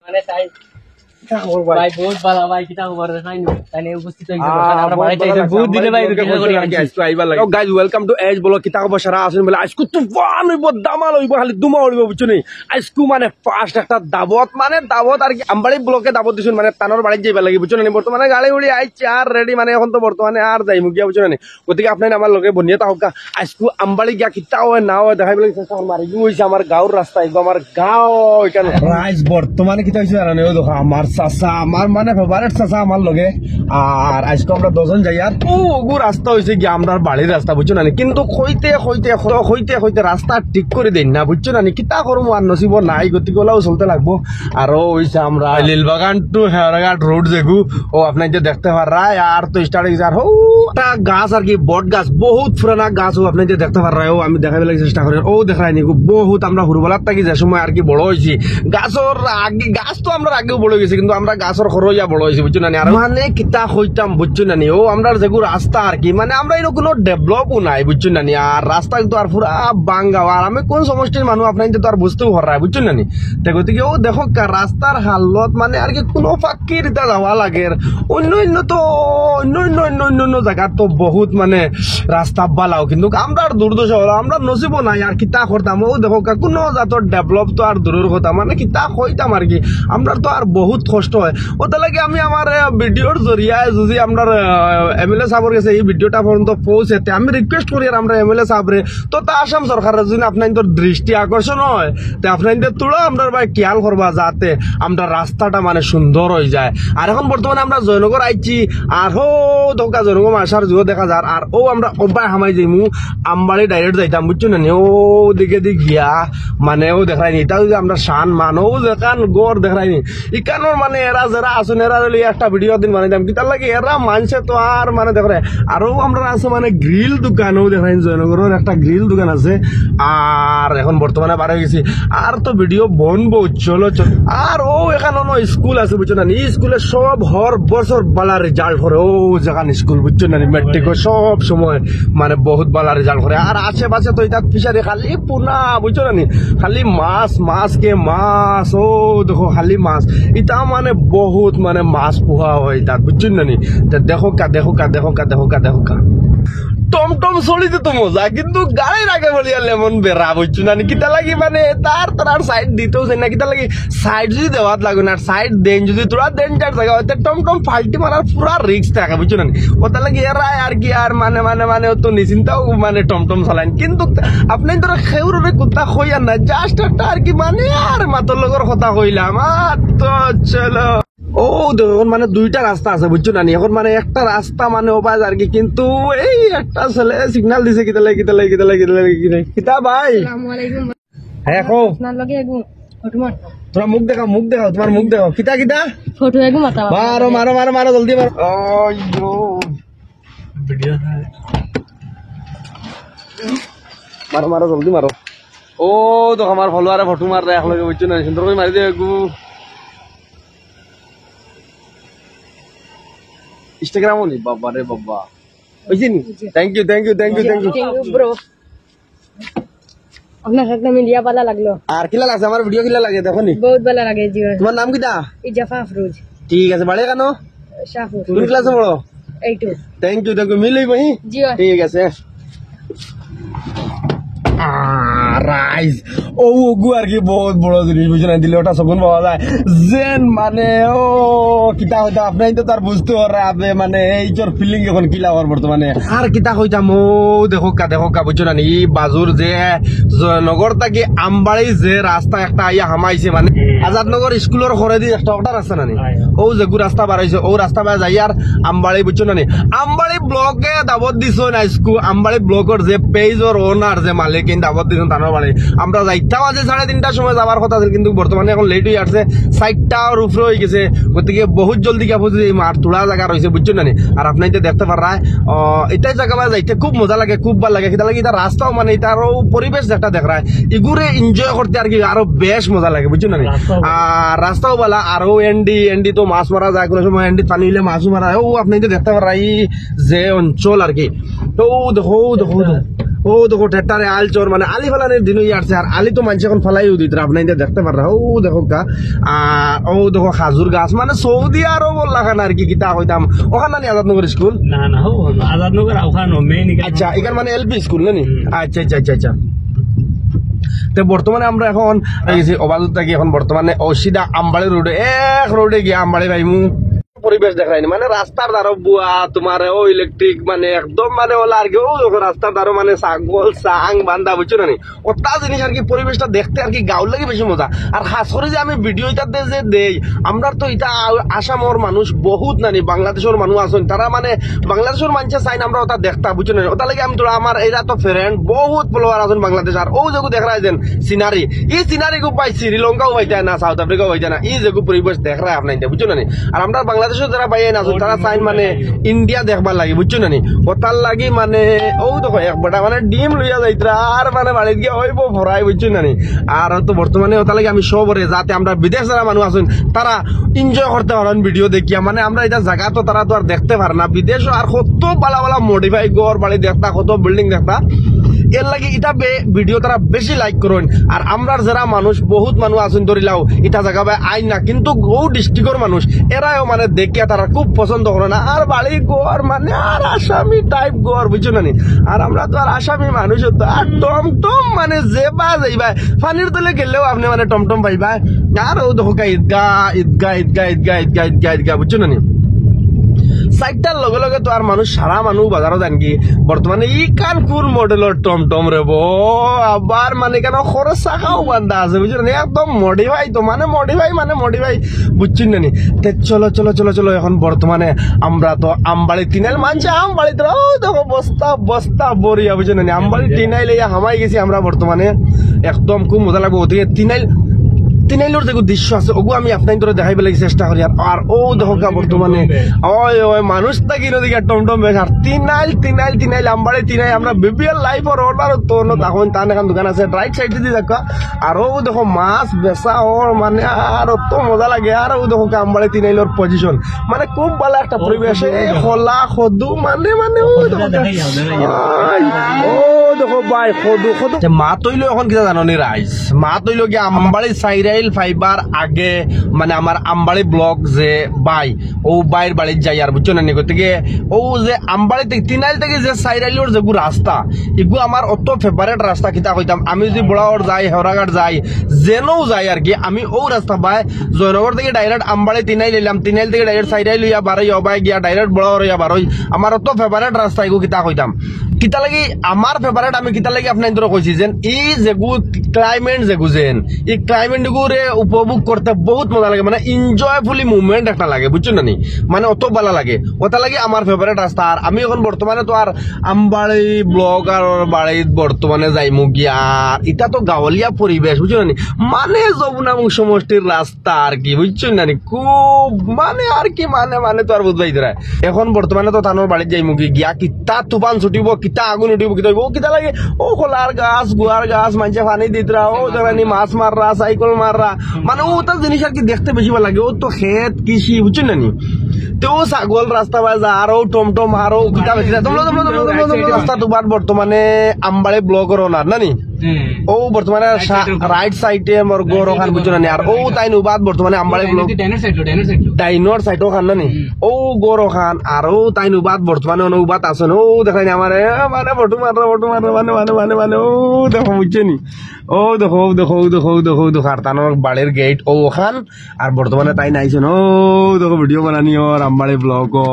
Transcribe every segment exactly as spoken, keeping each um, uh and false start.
মানে তাই, কিতা খবর ভাই? ভাই, বহুত ভালা ভাই, কিতা খবর? তাই নি? তাই নি, উপস্থিত হইছে। আহ, আমরা বহুত বাড়িতে ভালা আইছি, লাগছে। বহুত দিনে ভাই রুটি খাওয়া করি আনছি। আজকে আইবার লাগে। তো guys, welcome to H Vlog। কিতা খবর সারা আছইন বলে, আইজকু তুফান অইবো, দামাল অইবো, খালি ধুমা অইবো, বুঝছো নি? আইজকু মানে first একটা দাওয়াত, মানে দাওয়াত আর কি, আমবাড়ি ব্লকে দাওয়াত দিছইন, মানে তানর বাড়িত যাইবার লাগি, বুঝছো নি? বর্তমানে গাড়ি উড়ি আইছে আর ready, মানে এখন তো বর্তমানে আর যাইমু গিয়া, বুঝছো নি? গতিকে আপনারা আমার লগে বনিয়া থাকউক্কা। আইজকু আমবাড়ি গিয়া কিতা অয় না অয় দেখাইবার লাগি চেষ্টা করমু। আর ইগু অইছে আমার গাঁওর রাস্তা, ইগু আমার গাঁও এখানে। Guys, বর্তমানে কিতা অইছে জানো নি? অউ দেখো, আমার চাচা, আমার মানে favourite চাচা আমার লগে। আর আইজকু আমরা দুইজন যাইয়ার। অউ, অগু রাস্তা অইছে গিয়া আমরার বাড়ির রাস্তা, বুঝছো না নি? কিন্তু কইতে কইতে, কইতে কইতে রাস্তা ঠিক করি দেইন না, বুঝছো না নি? কিতা করমু, আর নসিবো নাই, গতিকে অলাউ চলতে লাগবো। আর অউ অইছে আমরা লিলবাগান to হেওয়ারঘাট road যেগু, অউ আপনারা দেখতে পাররা, আর তো start অইছে। আর অউ একটা গাছ আর কি, বট গাছ, বহুত পুরানা গাছ, অউ আপনারা দেখতে পাররা, অউ আমি দেখাইবার লাগি চেষ্টা করি। অউ দেখরায়নি, বহুত আমরা হুরুবালার থাকি যে সময় আর কি বড় অইছি, গাছর আগে, গাছ তো আমরার আগেউ বড় অইগেছে, কিন্তু আমরা গাছর খরো অইয়া বড় অইছি, বুঝছো না নি? আর মানে কিতা কইতাম, বুঝছো না নি? অউ আমরার যেগু রাস্তা আর কি, মানে আমরা ইনো কুনু develop-ও নাই, বুঝছো না নি? আর রাস্তা তো আর পুরা ভাঙ্গা, আর আমি কুন সমষ্টির মানুষ আপনারা তো আর বুঝতেউ পাররা, বুঝছো না নি? তে গতিকে অউ দেখউক্কা রাস্তার হালত, মানে আর কি কুনু ফাক্কির ইতা যাওয়া লাগের। অইন্য অইন্য তো, অইন্য অইন্য অইন্য অইন্য অইন্য জাগাত তো বহুত মানে রাস্তা ভালাউ, কিন্তু আমরার দুর্দশা অইলো, আমরার নসিবো নাই, আর কিতা করতাম? অউ দেখউক্কা, কুনু জাতর develop তো আর দূরর কথা, মানে কিতা কইতাম আর কি, আমরার তো আর বহুত কষ্ট অয়। অতার লাগি আমি আমার, আহ, video-র জরিয়ায় যদি আমরার, আহ, MLA সাবর গেছে ই video-টা পর্যন্ত পৌঁছেতে আমি request করি আর আমরার MLA সাবরে, তথা আসাম সরকারর যদি আপনাইনতর দৃষ্টি আকর্ষণ অয়, তে আপনাইনতে থুড়া আমরার বায় খিয়াল করবা, যাতে আমরার রাস্তাটা মানে সুন্দর অইযায়। আর এখন বর্তমানে আমরা জয়নগর আইছি, আর অউ দেখউক্কা জয়নগর মাসার জুয়ো দেখা যার, আর অউ আমরা অবায় হামাই যাইমু, আমবাড়ি direct যাইতাম, বুঝছো না নি? অউ দিকেদি গিয়া, মানে অউ দেখরায়নি, ইতা অইছে আমরার শান মান, অউ যেখান ঘর দেখরায়নি, ইখানর মানে এরা যেরা আছইন, এরারে লইয়া একটা video একদিন বানাইতাম। কিতার লাগি এরা মানষে তো আর মানে দেখরে, আর অউ আমরার আছে মানে grill দোকান, অউ দেখরায়নি জয়নগরর একটা grill দোকান আছে। আর এখন বর্তমানে বার অইগেছি, আর তো video বনবো, চলো চলো। আর অউ এখান অনো school আছে, বুঝছো না নি? ই school-এ সব হর বছর ভালা result করে, অউ যেখান school, বুঝছো না নি? Matric-ও সব সময় মানে বহুত ভালা result করে। আর আশেপাশে তো ইতা fishery খালি পুনা, বুঝছো না নি? খালি মাছ, মাছ কে মাছ, অউ দেখো খালি মাছ। ইতা মানে বহুত মানে মাছ পোহা অয় ইতা, বুঝছো না নি? তে দেখউক্কা, দেখউক্কা, দেখউক্কা, দেখউক্কা, দেখউক্কা। টমটম চড়িতে তো মজা, কিন্তু গাড়ির আগে বলিয়া লেমন বেড়া, বুঝছো না নি? কিতার লাগি মানে তার, তার আর side দিতেও চায় না, কিতার লাগি side যদি দেওয়াত লাগে না, আর side দেইন যদি থুড়া danger জাগা অয়, তে টমটম ফাল্টি মারার পুরা risk থাকে, বুঝছো না নি? অতার লাগি এরা আর কি আর মানে, মানে, মানে অত নিশ্চিন্তাও মানে টমটম চালাইন। কিন্তু আপনাইনতরে কেউররে কুন্তা কইয়ার না, just একটা আর কি মানে আর মাতর লগর কথা কইলাম, আর তো চলো। অউ দেখো, এখন মানে দুইটা রাস্তা আছে, বুঝছো না নি? এখন মানে একটা রাস্তা মানে অবায় আর কি, কিন্তু এই একটা ছেলে signal দিছে, কিতার লাগি, কিতার লাগি, কিতার লাগি, কিতার লাগি, কিতার লাগি, কিতা ভাই? আসসালামু আলাইকুম। হ্যাঁ, কও। আপনার লগে এগু ফটো মারতাম। তুমার মুখ দেখাও, মুখ দেখাও, তুমার মুখ দেখাও। কিতা, কিতা? ফটো এগু মারতাম। মারো, মারো, মারো, মারো, জলদি মারো। ওইয়ো। ভিডিও নাই। মারো, মারো, জলদি মারো। অউ দেখো, আমার follower-এ ফটো মাররা একলগে, বুঝছো না? সুন্দর করি মারি দেও এগু। Instagram-ও নি, বাবা রে বাবা। অইছে নি? জি। Thank you, thank you, thank you, thank you। Thank you, bro। আপনার সাথে মিলিয়া ভালা লাগলো। আর কিলা লাগছে আমার ভিডিও, কিলা লাগে দেখো নি? বহুত ভালা লাগে, জি ভাই। তুমার নাম কিতা? ইজাফা আফরোজ। ঠিক আছে, বাড়ি কানো? শাহপুর। কুন ক্লাসে পড়ো? Eight-ও। Thank you, thank you। মিল অইবো, হি? জি ভাই। ঠিক আছে। আহ, রাইস। অউ, অগু আর কি বহুত বড় জিনিস, বুঝছো না? দিলে অটা সগুন পাওয়া যায়। যেন মানে, অউ, কিতা কইতাম, আপনাইনতে তো আর বুঝতে পাররা, আপনে মানে, ইজর feeling এখন কিলা অর বর্তমানে। আর কিতা কইতাম, অউ, দেখউক্কা, দেখউক্কা, বুঝছো না নি? ই বাজুর যে জয়নগর থাকি আমবাড়ি যে রাস্তা একটা আইয়া হামাইছে, মানে, আজাদনগর স্কুলর খরেদি একটা, অটা রাস্তা না নি? অউ যেগু রাস্তা বার অইছে, অউ রাস্তা বায় যাইয়ার আমবাড়ি, বুঝছো না নি? আমবাড়ি ব্লকে দাওয়াত দিছইন আইজকু, আমবাড়ি ব্লকর যে page-র owner, যে মালিক, ইন দাওয়াত দিছইন তানর বাড়ি। আমরা যাইতাম আজি সাড়ে তিনটার সময় যাবার কথা আছিল, কিন্তু বর্তমানে এখন late অইয়া আছে, চাইরটার উপরে অইগেছে। গতিকে বহুত জলদি গিয়া পৌঁছি যাইমু, আর থুড়া জাগা রইছে, বুঝছো না নি? আর আপনাইনতে দেখতে পাররা, আহ, ইতা জাগা বায় যাইতে খুব মজা লাগে, খুব ভালা লাগে। কিতা লাগি, ইতা রাস্তাও মানে, ইতার অউ পরিবেশ যেটা দেখরায়, ইগুরে enjoy করতে আর কি আরো বেশ মজা লাগে, বুঝছো না নি? রাস্তাও ভালা। আর রাস্তাও ভালা, আর অউ এন্ডি, এন্ডি তো মাছ মারা যায়, কুনু সময় এন্ডিত পানি অইলে মাছও মারা যায়। অউ আপনাইনতে দেখতে পাররা, ই যে অঞ্চল আর কি। তো অউ দেখো, অউ দেখো, অউ দেখো। ও দেখো, ঠেট্টারে আল চর, মানে, আলি ফালানির দিন অইয়া আরছে। আর আলি তো মানষে অখন ফালাইও দিতরা, আপনাইনতে দেখতে পাররা। ও দেখো গা, আর ও দেখো, খাজুর গাছ, মানে, সৌদি আরব লাখান আর কি, কিতা কইতাম। অখান নানি আজাদনগর স্কুল? না, না, ও আজাদনগর, অখান মেইন। আচ্ছা, ইখান মানে এলপি স্কুল নানি? হুম। আচ্ছা, আচ্ছা, আচ্ছা, আচ্ছা। তে বর্তমানে আমরা অখন আইছি ওবায়দুর থাকি, অখন বর্তমানে ও সিধা আমবাড়ি রোডে, এক রোডে গিয়া আমবাড়ি পাইমু। পরিবেশ দেখরায়নি, মানে, রাস্তার ধারো বুয়া, তোমার ও ইলেকট্রিক, মানে, একদম, মানে, ওলা আর কি, ও দেখো রাস্তার ধারো, মানে, ছাগল, চাং, বান্দা, বুঝছো নানি? ওটা জিনিস আর কি, পরিবেশটা দেখতে আর কি গাঁওর লাগি বেশি মজা। আর খাস করি যে আমি ভিডিও ইটাতে যে দেই, আমরা তো ইটা আ-, আসামর মানুষ বহুত নানি, বাংলাদেশর মানুষ আছইন, তারা, মানে, বাংলাদেশর মানষে চাইন আমরা ওটা দেখতা, বুঝছো নানি? ওটা লাগি আমি থুড়া, আমার এরা তো ফ্রেন্ড, বহুত ফলোয়ার আছইন বাংলাদেশ। আর ও যেগু দেখরায় যেন সিনারি, ই সিনারি গু পাই শ্রীলঙ্কাও পাইতায় না, সাউথ আফ্রিকাও পাইতায় না, ই যেগু পরিবেশ দেখরায় আপনাইনতে, বুঝছো নানি? আর আমরা বাংলাদেশো যারা পাইয়াইন আছইন, তারা চাইন, মানে, ইন্ডিয়া দেখবার লাগি, বুঝছো নানি? ওটার লাগি, মানে, ও দেখো, এক বেটা, মানে, ডিম লইয়া যাইতরা, আর, মানে, বাড়িত গিয়া অইবো ফরাই, বুঝছো নানি? আর তো বর্তমানে ওটার লাগি আমি সবরে, যাতে আমরা বিদেশ যারা মানুষ আছইন, তারা এনজয় করতে পারইন ভিডিও দেখিয়া। মানে, আমরা ইটা জাগা তো তারা তো আর দেখতে পারে না, বিদেশো আর কত বালা বালা মডিফাই ঘর বাড়ি দেখতা, কত বিল্ডিং দেখতা, এর লাগি ইটা বে-, ভিডিও তারা বেশি লাইক করইন। আর আমরার যারা মানুষ, বহুত মানুষ আছইন, ধরিলাও, ইটা জাগা বায় আইন না, কিন্তু ও ডিস্ট্রিক্টর মানুষ, এরাও, মানে, দেখিয়া তারা খুব পছন্দ করইন। আর বাড়ি ঘর, মানে, আর আসামি টাইপ ঘর, বুঝছো নানি? আর আমরা তো আর আসামি মানুষ তো, আর টমটম, মানে, যে বা যাইবা, পানির তলে গেলেও আপনে, মানে, টমটম পাইবা। আর ও দেখো গা, ইদগা, ইদগা, ইদগা, বুঝছো নানি? চাইরটার লগে লগে তো আর মানুষ, সারা মানুষ বাজারো যাইন কি। বর্তমানে ইখান কোন মডেলর টমটম রে বো? আবার, মানে, কেন খরচ চাকাও বান্ধা আছে, বুঝছো নানি? একদম মডিফাই তো, মানে, মডিফাই, মানে, মডিফাই, বুঝছো নানি? তে চলো, চলো, চলো, চলো, অখন বর্তমানে আমরা তো আমবাড়ি তিনাইল মানষে, আমবাড়িত, ও দেখো, বস্তা বস্তা ভরিয়া, বুঝছো নানি? আমবাড়ি তিনাইল ইয়া হামাই গেছি আমরা বর্তমানে, একদম খুব মজা লাগবো। ওদিকে তিনাইল, তিনাইলর যেগু দৃশ্য আছে, ওগু আমি আপনাইনতরে দেখাইবার লাগি চেষ্টা করি। আর, আর ও দেখো গা বর্তমানে, ওই, ওই, মানুষ থাকি নদী গা টমটম বেশ। আর তিনাইল, তিনাইল, তিনাইল, আমবাড়ি তিনাইল, আমরা বিবিএল লাইফর অর্ডার তো অন্য তখন তান এখান দোকান আছে, রাইট সাইডে দি দেখা। আর ও দেখো মাছ বেচা ওর, মানে, আর অত মজা লাগে। আর ও দেখো গা আমবাড়ি তিনাইলর পজিশন, মানে, খুব ভালা একটা পরিবেশ। এই খোলা খদু, মানে, মানে, ও দেখো গা, ও দেখো ভাই, খদু, খদু। তে মাত অইলো অখন কিতা জানো নি রাইস? মাত অইলো গিয়া আমবাড়ি চাইরাইল পাইবার আগে, মানে, আমার আমবাড়ি ব্লক যে ভাই, ও ভাইর বাড়িত যাই আর, বুঝছো নানি? গতিকে ও যে আমবাড়ি থাকি, তিনাইল থাকি যে চাইরাইলর যেগু রাস্তা, ইগু আমার অত ফেভারিট রাস্তা, কিতা কইতাম, আমি যদি বড়াওর যাই, হেওরাঘাট যাই, যেনও যাই আর কি, আমি ও রাস্তা বায় জয়নগর থাকি ডাইরেক্ট আমবাড়ি তিনাইল আইলাম, তিনাইল থাকি ডাইরেক্ট চাইরাইল অইয়া বারই, অবায় গিয়া ডাইরেক্ট বড়াওর অইয়া বারই, আমার অত ফেভারিট রাস্তা ইগু, কিতা কইতাম। কিতা লাগি আমার ফেভারিট, আমি কিতা লাগি আপনাইনতরে কইছি যেন, ই যেগু ক্লাইমেট যেগু যেন, ই ক্লাইমেট গুরে উপভোগ করতে বহুত মজা লাগে, মানে, এনজয়ফুলি মুভমেন্ট একটা লাগে, বুঝছো নানি? মানে, অত ভালা লাগে, ওটা লাগি আমার ফেভারিট রাস্তা। আর আমি অখন বর্তমানে তো আর আমবাড়ি ব্লগারর বাড়িত বর্তমানে যাইমু গিয়া, আর ইটা তো গাওলিয়া পরিবেশ, বুঝছো নানি? মানে, যমুনা এবং সমষ্টির রাস্তা আর কি, বুঝছো নানি? খুব, মানে, আর কি, মানে, মানে, তো আর বুঝবায় ইতারা। অখন বর্তমানে তো তানর বাড়িত যাইমু কি গিয়া, কিতা তুফান ছুটিবো, কিতা আগুন উঠিবো, কিতা অইবো, ও কিতা লাগে, ও কলার গাছ, গুয়ার গাছ, মানষে পানি দিতরা, ও ধরানি মাছ মাররা, সাইকেল মাররা, মানে, ও তার জিনিস আর কি দেখতে বেশি ভালা লাগে। ও তো খেত, কৃষি, বুঝছো নানি? তে ও ছাগল রাস্তা বায় যা, আর ও টমটম, আর ও কিতা বেশি, তোমরা, তোমরা, তোমরা, তোমরা, তোমরা রাস্তা তো বাদ বর্তমানে আমবাড়ি ব্লকর ওনার, নানি? ও বর্তমানে রাইট সাইডে মোর ঘর ওখান, বুঝছো নানি? আর ও তাইন উবাত বর্তমানে আমবাড়ি ব্লক ডাইনর সাইডে, ডাইনর সাইডে। ডাইনর সাইডে ওখান নানি? ও ঘর ওখান, আর ও তাইন উবাত বর্তমানে অনো উবাত আছইন। ও দেখরায়নি আমারে, এ, মানে, ফটো মাররা, ফটো মাররা, মানে, মানে, মানে, মানে, ও দেখো, বুঝছো নি? ও দেখো, ও দেখো, ও দেখো, ও দেখো, ও দেখো, আর তানর বাড়ির গেট ও ওখান, আর বর্তমানে তাইন আইছইন, ও দেখো, ভিডিও বানানি ওর আমবাড়ি ব্লক ও।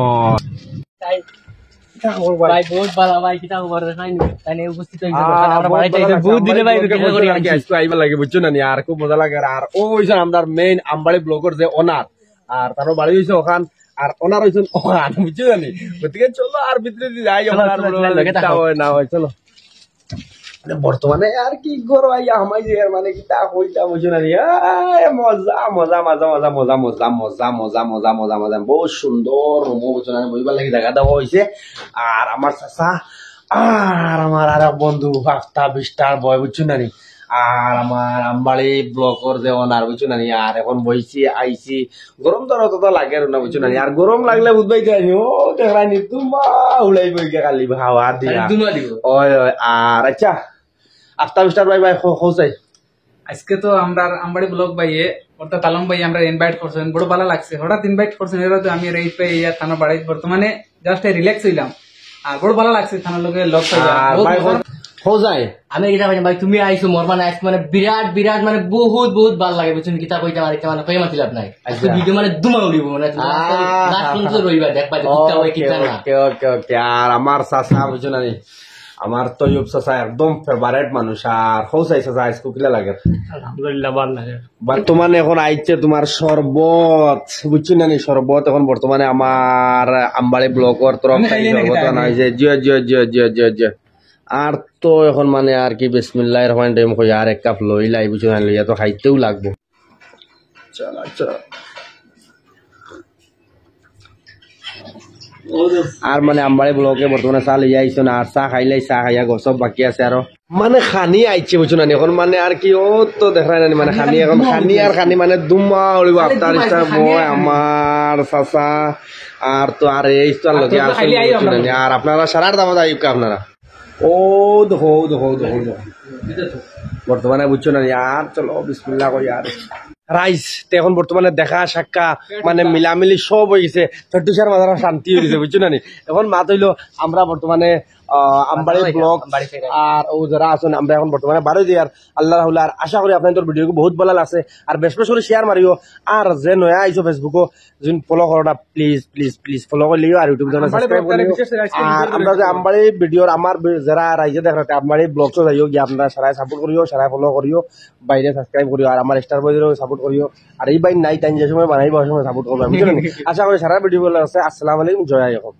ভাই, বহুত ভালা ভাই, কিতা খবর? তাইন উপস্থিত অইছইন। আহ, আমরা বহুত বাড়িতে ভালা আইছি, লাগছে। বহুত দিনে ভাই, আজকে আইবা লাগে, বুঝছো নানি? আর খুব মজা লাগে। আর, আর ও অইছইন আমরার মেইন আমবাড়ি ব্লকর যে ওনার, আর তানর বাড়ি অইছে ওখান, আর ওনার অইছইন ওখান, বুঝছো নানি? গতিকে চলো আর ভিতরে দি যাই, চলো, ওনার চলো, বড় চলো, লগে কিতা থাকো। অয় না অয়, চলো। মানে, বর্তমানে আর কি করো, আইয়া হামাই যে, মানে, কিতা কইতাম, বুঝছো নানি? আয়, মজা, মজা, মজা। বহুত সুন্দর রুমও, বুঝছো নানি? বইবার লাগি জাগা দেওয়া অইছে। আর আমার চাচা, আর আমার আর এক বন্ধু, আফতাব স্টার বয়, বুঝছো নানি? আর আমার আমবাড়ি ব্লকর যে ওনার, বুঝছো না নি? আর এখন বইছি, আইছি, গরম তো অতটা লাগে না, বুঝছো না নি? আর গরম লাগলে বুঝবায় তো আমি, ও দেখরায় নি, তুমা উড়াইবো গিয়া খালি হাওয়া দিয়া। খালি ধুমা দিব। ওই, ওই, আর আচ্ছা, আফতাব স্টার ভাই, ভাই, খো-, খোঁজ চাই। আজকে তো আমরার আমবাড়ি ব্লক ভাইয়ে, অর্থাৎ আলম ভাই, আমরা ইনভাইট করছেন, বড় ভালা লাগছে। হঠাৎ ইনভাইট করছেন, এর বাদে আমি রেট পাই, ইয়া, থানা বাড়ি বর্তমানে জাস্ট রিল্যাক্স হইলাম। আর বড় ভালা লাগছে, থানার লগে লগ পাইয়া। আর বহুত ভাই, মজা। খোঁজ চাই। আমি এটা কইলাম, ভাই, তুমি আইছো, মোর মানে আজকে মানে বিরাট, বিরাট মানে বহুত, বহুত ভালা লাগে, বুঝছো নি? কিতা কইতাম আর কিতা মানে কইয়া মাতিলাম নাই। আজকে আচ্ছা। ভিডিও মানে ধুমা উড়িবো, মানে তুমি আহ। লাস্ট পর্যন্ত রইবা, দেখবা যে কিতা হয়, ওকে, কিতা না। ওকে, ওকে, ওকে। আর আমার চাচা, বুঝছো না নি? আমার তৈয়ব চাচা একদম ফেভারিট মানুষ। আর খোঁজ চাই চাচা, আজকে কিলা লাগে? আলহামদুলিল্লাহ, ভালা লাগে। বর্তমানে এখন আইছে তোমার শরবত, বুঝছো না নি? শরবত এখন বর্তমানে আমার আমবাড়ি ব্লকর তরফ আমি থাকি খাইলে নাকি শরবত তাই? আনা হইছে। জিও, জিও, জিও, জিও, জিও, জিও। আর তো এখন মানে আর কি বিসমিল্লাহির রহমানির রহিম কই আর এক কাপ লইলাই, বুঝছো না? লইয়া তো খাইতেও লাগবো। চলো, চলো। আর মানে আমবাড়ি ব্লকে বর্তমানে চা লইয়া আইছো না, আর চা খাইলাই, চা খাইয়া গো সব বাকি আছে আরো। মানে খানি আইছে, বুঝছো না নি? এখন মানে আর কি, ও তো দেখরায় না নি, মানে খানি এখন খানি আর খানি মানে ধুমা উড়িবো। আফতাব স্টার ভাই, আমার চাচা, আর তো আর এই তো আর লগে তো আসলে খাইলে আইও বুঝছো না নি? আমরা। আর আপনারা সারার দাবাত আইউক্কা আপনারা। ও দেখো, ও দেখো, ও দেখো, ও দেখো। বর্তমানে বুঝছো না নি? আর চলো বিসমিল্লাহ কই আর। রাইস, তে এখন বর্তমানে দেখা সাক্ষা, মানে মিলামিলি সব হয়ে গেছে, ফেরদৌসার মাঝে শান্তি হয়ে গেছে, বুঝছো না নি? এখন মাত হইলো আমরা বর্তমানে, আহ, আমবাড়ি আমবাড়ি ব্লগ আমবাড়ি ফেরা। আর ও যারা আছেন, আমরা এখন বর্তমানে বারো যাই। আর আল্লাহ রাহুল, আর আশা করি আপনাদের ভিডিও বহুত ভালা লাগছে, আর বেশ বেশ করে শেয়ার মারিও। আর যে নয়া আইছো ফেসবুকও যদি ফলো করো না, প্লিজ প্লিজ প্লিজ ফলো করে লিও, আর YouTube channel Ambari subscribe blog করে তারা লিও। বিশেষ করে আজকে আর ভিডিও আমরা করে যে দিলাম। আমবাড়ি ভিডিওর আমার বি-, যারা রাইজে দেখরা, তে আমবাড়ি ব্লগ তো যাইও গিয়া, আপনারা সারাই সাপোর্ট করিও, সারাই ফলো করিও, বাইরে সাবস্ক্রাইব করিও, আর আমার স্টার বয়দেরও সাপোর্ট করিও। আর এই ভাই নাই, তাই যে সময় বানাইবো, ওই সময় সাপোর্ট করবো, বুঝলেন? আশা করি সারা ভিডিও ভালা লাগছে। আসসালামু আলাইকুম, জয় আই অসম।